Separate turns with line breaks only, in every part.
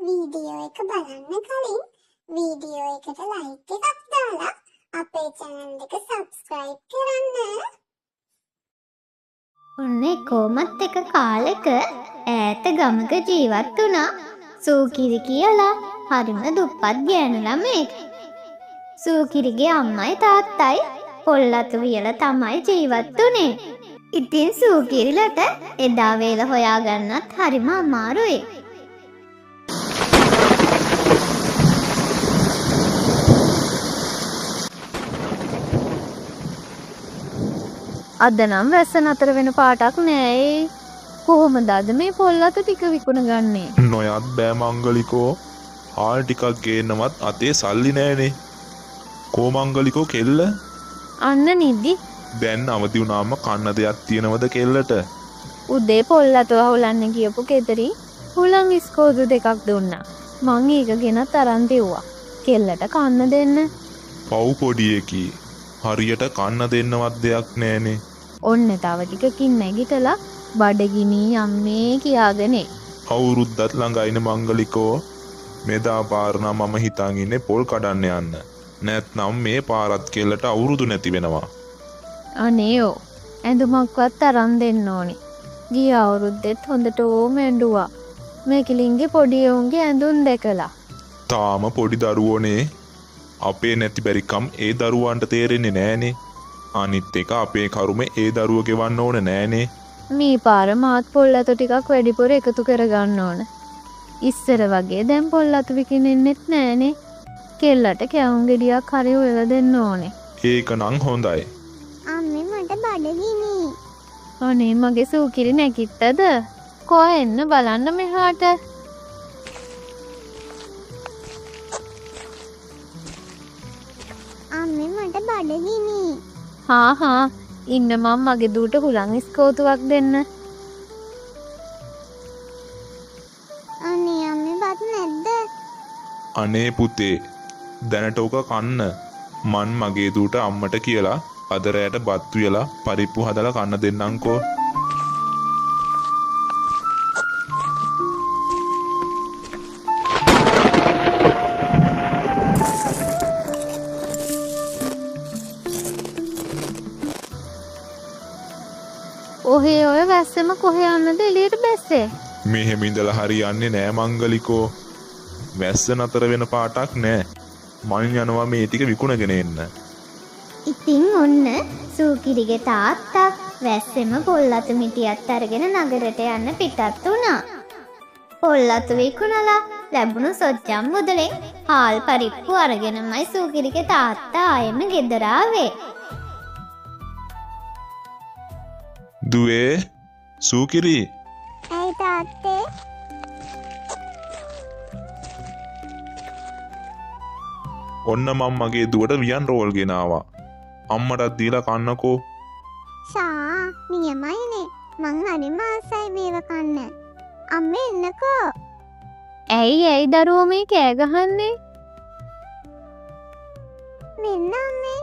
Video එක බලන්න කලින් වීඩියෝ එකට ලයික් එකක් දාලා අපේ චැනල් එක සබ්ස්ක්‍රයිබ් කරන්න.
ඔන්න කොහොමත් එක කාලෙක ඈත ගමක ජීවත් වුණා සූකිරි කියලා හරිම දුප්පත් ගෑනු ළමයෙක්. සූකිරිගේ අම්මයි තාත්තයි පොල් අතු වියලා තමයි ජීවත් වුණේ. ඉතින් සූකිරිලට එදා වේල හොයාගන්නත් හරිම අමාරුයි.
අද නම් වැස්ස නතර වෙන පාටක් නෑ ඒ. කොහොමද අද මේ පොල් අතු ටික විකුණ ගන්නේ?
නොයත් බෑ මංගලිකෝ. හාල් ටිකක් ගේන්නවත් අතේ සල්ලි නෑනේ. කෝ මංගලිකෝ කෙල්ල?
අන්න නිදි.
දැන් අවදි වුණාම කන්න දෙයක් තියෙනවද කෙල්ලට?
උදේ පොල් අතු අහුලන්න ගියපු ගෙදරින් හුලං ඉස්කෝතු දෙකක් දුන්නා. මං ඒක ගෙනත් අරන් තිව්වා. කෙල්ලට කන්න දෙන්න.
පව් පොඩි එකී. හරියට කන්න දෙන්නවත් දෙයක් නෑනේ.
ඔන්න තව ටිකකින් නැගිටලා බඩගිනි අම්මේ කියාගෙන.
අවුරුද්දත් ළඟයිනේ මංගලිකෝ. මෙදා පාර නම් මම හිතන් ඉන්නේ පොල් කඩන්න යන්න. නැත්නම් මේ පාරත් කෙල්ලට අවුරුදු නැති වෙනවා.
අනේ ඔව්. ඇඳුමක්වත් අරන් දෙන්න ඕනේ. ගිය අවුරුද්දෙත් හොඳට ඕම ඇඬුවා. මේකිලින්ගේ පොඩි එවුන්ගේ ඇඳුම් දැකලා.
තාම පොඩි දරුවෝනේ. අපේ නැති බැරිකම් ඒ දරුවන්ට තේරෙන්නේ නෑනේ. අනිත් එක අපේ කරුමේ ඒ දරුව ගෙවන්න ඕන නෑනේ.
මේ පාර මාත් පොල් අතු ටිකක් වැඩිපුර එකතු කරගන්න ඕන. ඉස්සර වගේ දැන් පොල් අතු විකිණෙන්නෙත් නෑනේ. කෙල්ලට කැවුම් ගෙඩියක් හරි හොයලා දෙන්න ඕනේ.
ඒක නම් හොඳයි.
අම්මේ මට බඩගිනි.
අනේ මගේ සූකිරි නැගිට්ටද? කෝ එන්න බලන්න මෙහාට.
අම්මේ මට බඩගිනි.
හා හා ඉන්න මං මගේ දූට හුලං ඉස්කෝතුවක් දෙන්න.
අනේ අම්මේ බත් නැද්ද?
අනේ පුතේ දැනට ඕක කන්න. මං මගේ දූට අම්මට කියලා අද රෑට බත් උයලා පරිප්පු හදලා කන්න දෙන්නම්කෝ.
ඔහේ ඔය වැස්සෙම කොහේ යන්නද එළියට බැස්සේ?
මෙහෙම ඉඳලා හරියන්නේ නෑ මංගලිකෝ. වැස්ස නතර වෙන පාටක් නෑ. මං යනවා මේ ටික විකුණගෙන එන්න.
ඉතින් ඔන්න සූකිරිගේ තාත්තා වැස්සෙම පොල් අතු මිටියත් අරගෙන නගරට යන්න පිටත් වුණා. පොල් අතු විකුණලා ලැබුණු සොච්චම් මුදලෙන් හාල් පරිප්පු අරගෙනමයි සූකිරිගේ තාත්තා ආයෙම ගෙදර ආවේ.
දුවේ සූකිරි.
ඇයි තාත්තේ?
ඔන්න මං මගේ දුවට වියන් රෝල් ගෙනාවා. අම්මටත් දීලා කන්නකෝ.
ෂා නියමයිනේ. මං හරිම ආසයි මේව කන්න. අම්මේ එන්නකෝ.
ඇයි ඇයි දරුවෝ මේ කෑ ගහන්නේ?
මෙන්න අම්මේ.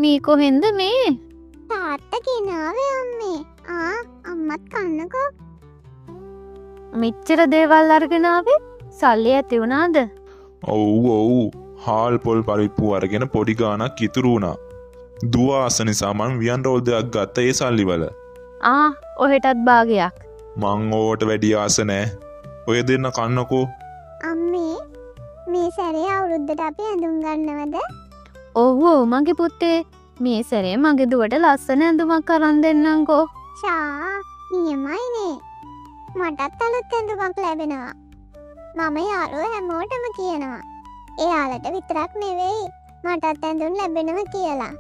මේ කොහෙන්ද මේ?
තාත්තා ගෙනාවේ අම්මේ. ආ අම්මත් කන්නකෝ.
මෙච්චර දේවල් අරගෙන ආවේ? සල්ලි ඇති වුණාද?
ඔව් ඔව්. හාල් පොල් පරිප්පු අරගෙන පොඩි ගාණක් ඉතුරු වුණා. දුව ආස නිසා මං වියන් රෝල් දෙකක් ගත්ත ඒ සල්ලි වල.
ආ ඔහෙටත් භාගයක්.
මං ඕවට වැඩි ආස නෑ. ඔය දෙන්න කන්නකෝ.
අම්මේ මේ සැරේ අවුරුද්දට අපි ඇඳුම් ගන්නවද?
ඔව් ඔව් මගේ පුතේ. මේ සැරේ මගේ දුවට ලස්සන ඇඳුමක් අරන් දෙන්නම්කෝ.
ෂා නියමයිනේ. මටත් අලුත් ඇඳුමක් ලැබෙනවා. මම යාළුවෝ හැමෝටම කියනවා. එයාලට විතරක් නෙවෙයි මටත් ඇඳුම් ලැබෙනවා කියලා.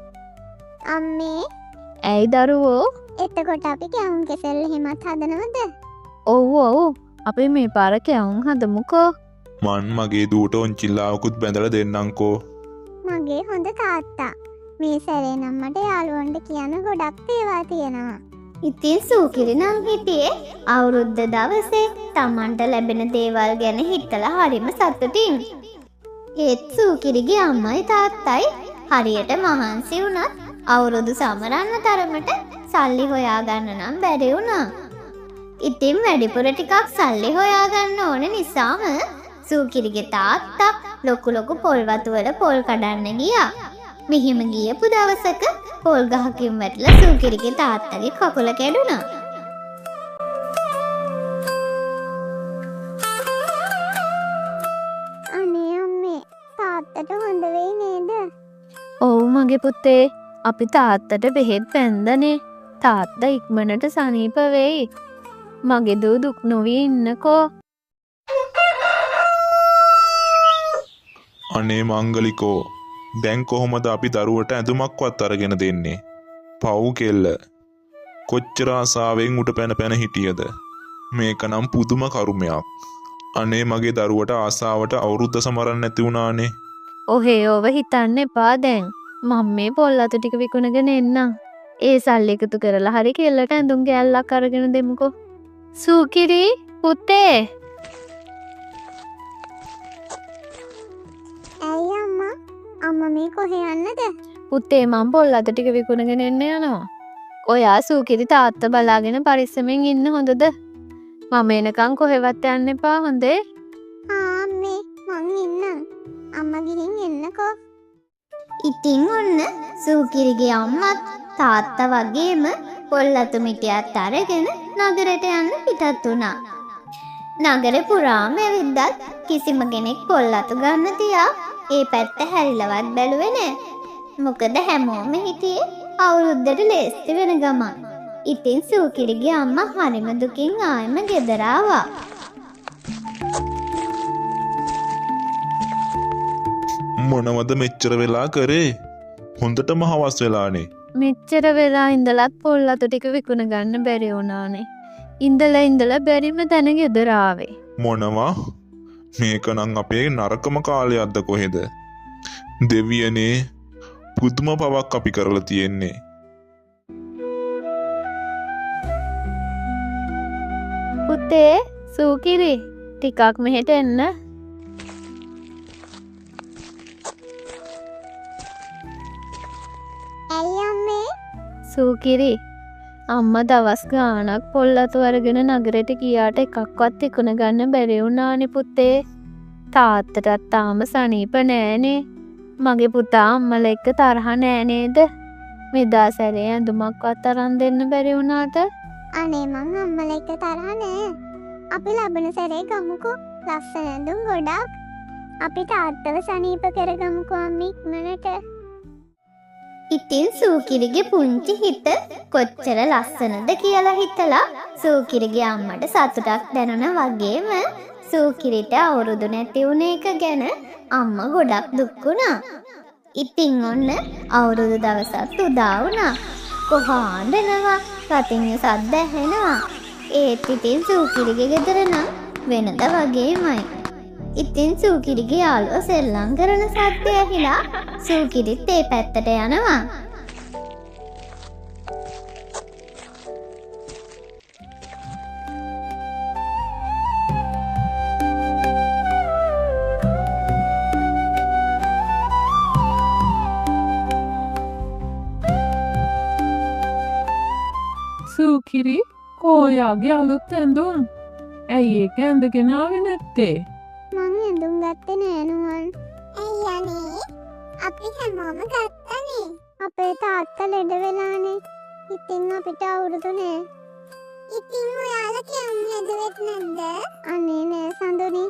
අම්මේ
ඇයි දරුවෝ?
එතකොට අපි කැවුම් කෙසෙල් එහෙමත් හදනවද?
ඔව් ඔව් අපි මේ පාර කැවුම් හදමුකෝ.
මං මගේ දුවට ඔන්චිල්ලාවකුත් බැඳලා දෙන්නම්කෝ.
මගේ හොඳ තාත්තා. මේ සැරේ නම් මට යාළුවන්ට කියන්න ගොඩක් දේවල් තියෙනවා.
ඉතින් සූකිරි නම් හිටියේ අවුරුද්ද දවසේ තමන්ට ලැබෙන දේවල් ගැන හිතලා හරිම සතුටින්. ඒත් සූකිරිගේ අම්මයි තාත්තයි හරියට මහන්සි වුණත් අවුරුදු සමරන්න තරමට සල්ලි හොයාගන්න නම් බැරි වුණා. ඉතින් වැඩිපුර ටිකක් සල්ලි හොයාගන්න ඕන නිසාම සූකිරිගේ තාත්තා ලොකු ලොකු පොල් වතු වල පොල් කඩන්න ගියා. මෙහෙම ගියපු දවසක පොල් ගහකින් වැටිලා සූකිරිගේ තාත්තගේ කකුල කැඩුනා.
අනේ අම්මේ, තාත්තට හොඳ වෙයි නේද?
ඔව් මගේ පුතේ, අපි තාත්තට බෙහෙත් වැන්දනේ. තාත්තා ඉක්මනට සනීප වෙයි. මගේ දූ දුක් නොවී ඉන්නකෝ.
අනේ මංගලිකෝ, දැන් කොහොමද අපි දරුවට ඇඳුමක්වත් අරගෙන දෙන්නේ? පව් කෙල්ල. කොච්චර ආසාවෙන් උඩ පැන පැන හිටියද? මේක නම් පුදුම කරුමයක්. අනේ මගේ දරුවට ආසාවට අවුරුද්ද සමරන්න නැති වුණානේ.
ඔහේ ඔව හිතන්න එපා දැන්. මම මේ පොල් අතු ටික විකුණගෙන එන්නම්. ඒ සල්ලි එකතු කරලා හරි කෙල්ලට ඇඳුම් කෑල්ලක් අරගෙන දෙමුකෝ. සූකිරි පුතේ.
ඇයි අම්මා? අම්මා මේ කොහෙ යන්නද?
පුතේ මං පොල් අතු ටික විකුණගෙන එන්න යනවා. ඔයා සූකිරි තාත්තා බලාගෙන පරිස්සමෙන් ඉන්න හොඳද? මම එනකන් කොහෙවත් යන්න එපා හොඳේ.
ආ අම්මේ, මං ඉන්නම්. අම්මා ගිහින් එන්නකෝ.
ඉතින් ඔන්න සූකිරිගේ අම්මත් තාත්තා වගේම පොල් අතු මිටියත් අරගෙන නගරයට යන්න පිටත් වුණා. නගරේ පුරාම ඇවිද්දත් කිසිම කෙනෙක් පොල් අතු ගන්න තියා ඒ පැත්ත හැරිලවත් බැලුවේ නෑ. මොකද හැමෝම හිටියේ අවුරුද්දට ලේස්ති වෙන ගමන්. ඉතින් සූකිරිගේ අම්මා හරිම දුකින් ආයෙම ගෙදර ආවා.
මොනවද මෙච්චර වෙලා කරේ? හොඳටම හවස් වෙලානේ.
මෙච්චර වෙලා ඉඳලත් පොල් අතු ටික විකුණ ගන්න බැරි වුණානේ. ඉඳලා ඉඳලා බැරිම තැන ගෙදර ආවේ.
මොනවා? මේක නම් අපේ නරකම කාලයක්ද කොහෙද? දෙවියනේ, පුදුම පවක් අපි කරලා තියෙන්නේ.
පුතේ සූකිරි ටිකක් මෙහෙට එන්න.
ඇයි අම්මේ?
සූකිරි, අම්මා දවස් ගාණක් පොල් අතු අරගෙන නගරයට ගියාට එකක්වත් විකුණ ගන්න බැරි වුණානේ පුතේ. තාත්තටත් තාම සනීප නෑනේ. මගේ පුතා අම්මලා එක්ක තරහ නෑ නේද? මෙදා සැරේ ඇඳුමක්වත් අරන් දෙන්න බැරි වුණාට.
අනේ මං අම්මලා එක්ක තරහ නෑ. අපි ලබන සැරේ ගමුකෝ ලස්සන ඇඳුම් ගොඩක්. අපි තාත්තව සනීප කරගමුකෝ අම්මේ ඉක්මනට.
ඉතින් සූකිරිගේ පුංචි හිත කොච්චර ලස්සනද කියලා හිතලා සූකිරිගේ අම්මට සතුටක් දැනුණා වගේම සූකිරිට අවුරුදු නැති වුණ එක ගැන අම්මා ගොඩක් දුක් වුණා. ඉතින් ඔන්න අවුරුදු දවසත් උදා වුණා. කොහා අඬනවා, රතිඤ්ඤ සද්ද ඇහෙනවා. ඒත් ඉතින් සූකිරිගේ ගෙදර නම් වෙනද වගේමයි. ඉතින් සූකිරිගේ යාළුවා සෙල්ලම් කරන සද්ද ඇහිලා සූකිරිත් ඒ පැත්තට යනවා.
සූකිරි, කෝ ඔයාගේ අලුත් ඇඳුම්? ඇයි ඒක ඇඳගෙන ආවේ නැත්තේ?
මං ඇඳුම් ගත්තේ නෑ නුවන්. ඇයි අනේ? අපි හැමෝම ගත්තනේ. අපේ තාත්තා ලෙඩ වෙලානේ. ඉතින් අපිට අවුරුදු නෑ. ඉතින් ඔයාලා කැවුම් හැදුවෙත් නැද්ද? අනේ නෑ සඳුනි.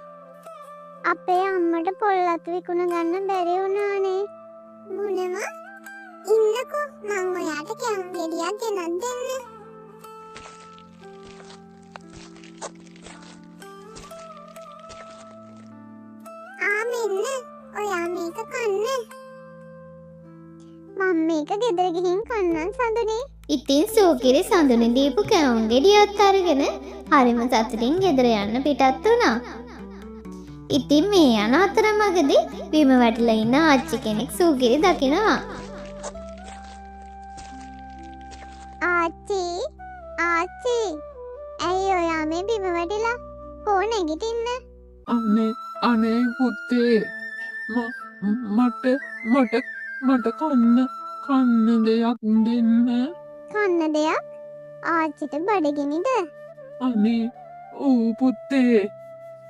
අපේ අම්මට පොල් අතු විකුණ ගන්න බැරි වුණානේ. මොනවා? ඉන්නකෝ මං ඔයාට කැවුම් ගෙඩියක් ගෙනත් දෙන්න. ආ මෙන්න, ඔයා මේක කන්න. මම මේක ගෙදර ගිහින් කන්නම් සඳුනි.
ඉතින් සූකිරි සඳුනි දීපු කැවුම් ගෙඩියත් අරගෙන හරිම සතුටින් ගෙදර යන්න පිටත් වුණා. ඉතින් මේ යන අතරමඟදී බිම වැටිලා ඉන්න ආච්චි කෙනෙක් සූකිරි දකිනවා.
ආච්චි, ආච්චි, ඇයි ඔයා මේ බිම වැටිලා? කෝ නැගිටින්න?
අනේ අනේ පුතේ, මට මට මට කන්න කන්න දෙයක් දෙන්න.
කන්න දෙයක්? ආච්චිට බඩගිනිද?
අනේ ඔව් පුතේ,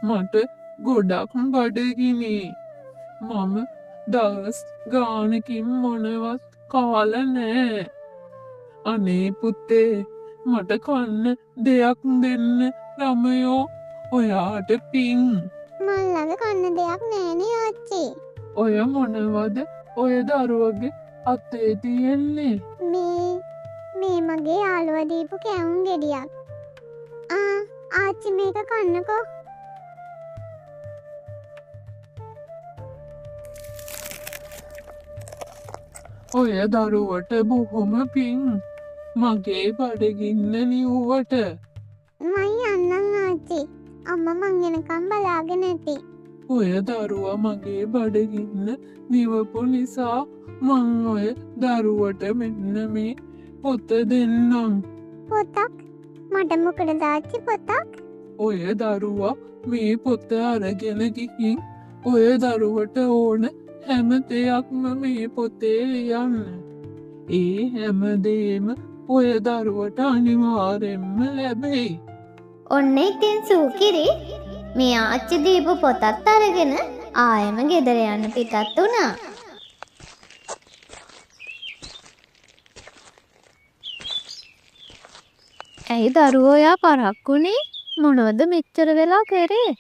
මට ගොඩක් බඩගිනි. මම දවස් ගානකින් මොනවත් කාලා නෑ. අනේ පුතේ, මට කන්න දෙයක් දෙන්න ළමයෝ, ඔයාට පිං.
මං ළඟ කන්න දෙයක් නෑනේ ආච්චි.
ඔය මොනවද ඔය දරුවගේ අතේ තියෙන්නේ?
මේ මගේ යාළුවා දීපු කැවුම් ගෙඩියක්. ආ ආච්චි මේක කන්නකෝ.
ඔය දරුවට බොහොම පිං. මගේ බඩගින්න නිව්වට.
මං යන්නම් ආච්චි. අම්මා මං එනකම් බලාගෙන ඇති.
ඔය දරුවා මගේ බඩගින්න නිවපු නිසා මං ඔය දරුවට මෙන්න මේ පොත දෙන්නම්.
පොතක්? මට මොකටද ආච්චි පොතක්?
ඔය දරුවා මේ පොත අරගෙන ගිහින් ඔය දරුවට ඕන හැම දෙයක්ම මේ පොතේ ලියන්න. ඒ හැම දෙයක්ම ඔය දරුවට අනිවාර්යෙන්ම ලැබෙයි.
ඔන්න ඉතින් සූකිරි මේ ආච්චි දීපු පොතත් අරගෙන ආයෙම ගෙදර යන්න පිටත් වුණා.
ඇයි දරුවෝ ඔයා පරක්කුනේ? මොනවද මෙච්චර වෙලා කරේ?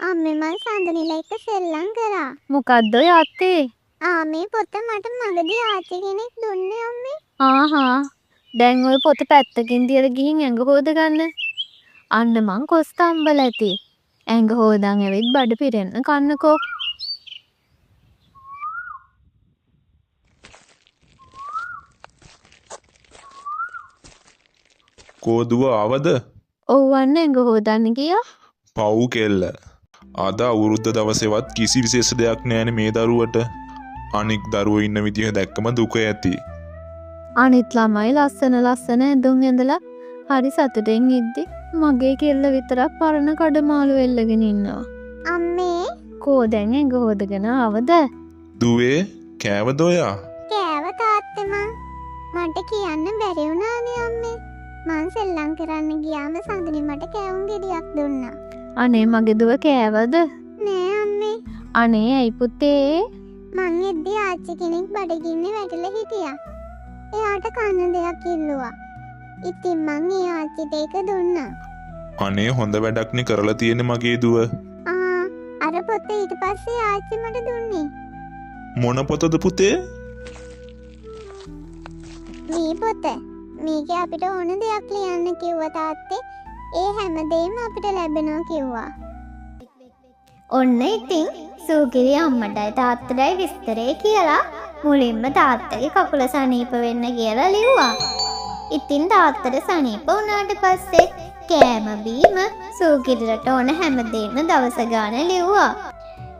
අම්මේ මං සඳනිලා එක්ක සෙල්ලම් කරා.
මොකද්ද ඔය අතේ?
ආ මේ පොත මට මගදී ආච්චි කෙනෙක් දුන්නේ අම්මේ.
ආහා, දැන් ඔය පොත පැත්තකින් තියලා ගිහින් ඇඟ හොද ගන්න. අන්න මං කොස් තම්බලා ඇති. ඇඟ හොදන් ඇවිත් බඩ පිරෙන්න කන්නකෝ.
කෝ දුව ආවද?
ඔව් අන්න ඇඟ හොදන්න ගියා.
පව් කෙල්ල. අද අවුරුද්ද දවසේවත් කිසි විශේෂ දෙයක් නෑනේ මේ දරුවට. අනික් දරුවෝ ඉන්න විදිහ දැක්කම දුක ඇති.
අනිත් ළමයි ලස්සන ලස්සන ඇඳුම් ඇඳලා හරි සතුටෙන් ඉද්දි මගේ කෙල්ල විතරක් පරණ කඩමාළු එල්ලගෙන ඉන්නවා.
අම්මේ
කෝ දැන් ඇඟ හොදගෙන ආවද?
දුවේ කෑවද ඔයා?
කෑව තාත්තේ මං. මට කියන්න බැරි වුණානේ අම්මේ. මං සෙල්ලම් කරන්න ගියාම සඳනි මට කැවුම් ගෙඩියක් දුන්නා.
අනේ මගේ දුව කෑවද?
නෑ අම්මේ.
අනේ ඇයි පුතේ?
මං එද්දි ආච්චි කෙනෙක් බඩගින්නේ වැටිලා හිටියා. එයාට කන්න දෙයක් ඉල්ලුවා. ඉතින් මං ඒ ආච්චිට ඒක දුන්නා.
අනේ හොඳ වැඩක්නේ කරලා තියෙන්නේ මගේ දුව.
ආ අර පොත ඊට පස්සේ ආච්චි මට දුන්නේ.
මොන පොතද පුතේ?
මේ පොත. මේකේ අපිට ඕන දෙයක් ලියන්න කිව්වා තාත්තේ. ඒ හැමදේම අපිට ලැබෙනවා කිව්වා.
ඔන්න ඉතින් සූකිරි අම්මටයි තාත්තටයි විස්තරේ කියලා මුලින්ම තාත්තගේ කකුල සනීප වෙන්න කියලා ලිව්වා. ඉතින් තාත්තට සනීප වුණාට පස්සේ කෑම බීම සූකිරිට ඕන හැමදේම දවස ගාන ලිව්වා.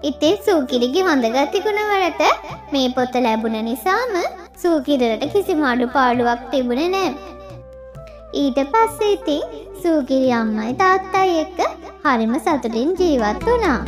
ඉතින් සූකිරිගේ හොඳ ගතිගුණ වලට මේ පොත ලැබුණ නිසාම සූකිරිට කිසිම අඩුපාඩුවක් තිබුණේ නෑ. ඊට පස්සේ ඉතින් සූකිරි අම්මයි තාත්තයි එක්ක හරිම සතුටින් ජීවත් වුණා.